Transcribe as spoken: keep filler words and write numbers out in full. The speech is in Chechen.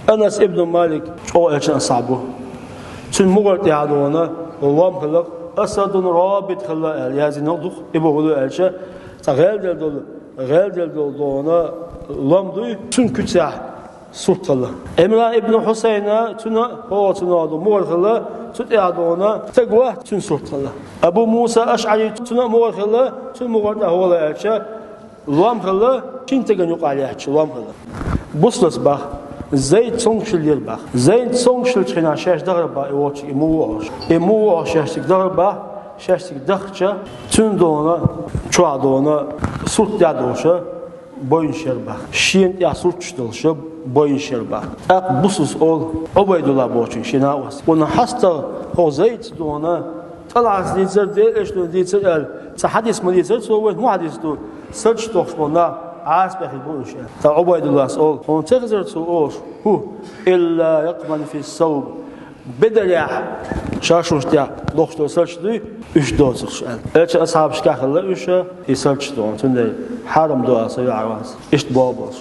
Анас ибн Малик чӀоагӀа Элчан асхьаб ву. Цуьнан мугӀар тӀехь а догӀана лом хилла, Асадун Робид хилла аьлла, яздина ду-кх, и боху аьлча, цхьа гӀелделла долу, гӀелделла долу догӀана лом дуй, цуьнан куьцехь сурт хилла. Ӏимран ибн Хьусайна, цуьнан хӀора цуьнан мугӀар хилла, цу тӀехь а догӀана стаг вац, цуьнан сурт хилла. Абу Муса АшӀари, цуьнан мугӀар хилла, цуьнан мугӀар тӀехь хӀора аьлча, лом хилла, шина стеган юкъахь лаьтташ лом хилла. Бусалбас боху, Зайд цомгуш хиллера боху. Зайд цомгуш хиллачу хенахь шаьш дахара боху и волчу, и муха ву хьожуш. И муха ву хьожуш шаьш цига дахара боху, шаьш цига дахча, цуьнан догӀана, чохь догӀана, сурт тӀехь долуша, бойнаш яра боху. Шена тӀехь сурташ долуша, бойнаш яра боху. ТӀаккха бусалбас олу Ӏубайдулла бохучуьнга, шен накъост: «Вуно хьастагӀа хӀокху Зайдца догӀана, тӀалхьарца дийцар, Делан Элчано дийцар аьлла, цхьа хьадис ма дийцара цо вайна, хӀун хьадис ду, сардаш тохуш болу нах Ӏазапехь бу уьш», аьлла. Ткъа Ӏубайдуллас олу: «Хьуна ца хезара цо олуш, хӀу, илла якъман фи сауб, бедарехь, шаршонаш тӀехь лохуш долу сардаш дуй, уьш доцурш», аьлла. Элчан асхьабашкахь хилла уьш, и сардаш догӀана, цундела хьарам ду аса веӀа вац. Иштта боху болуш.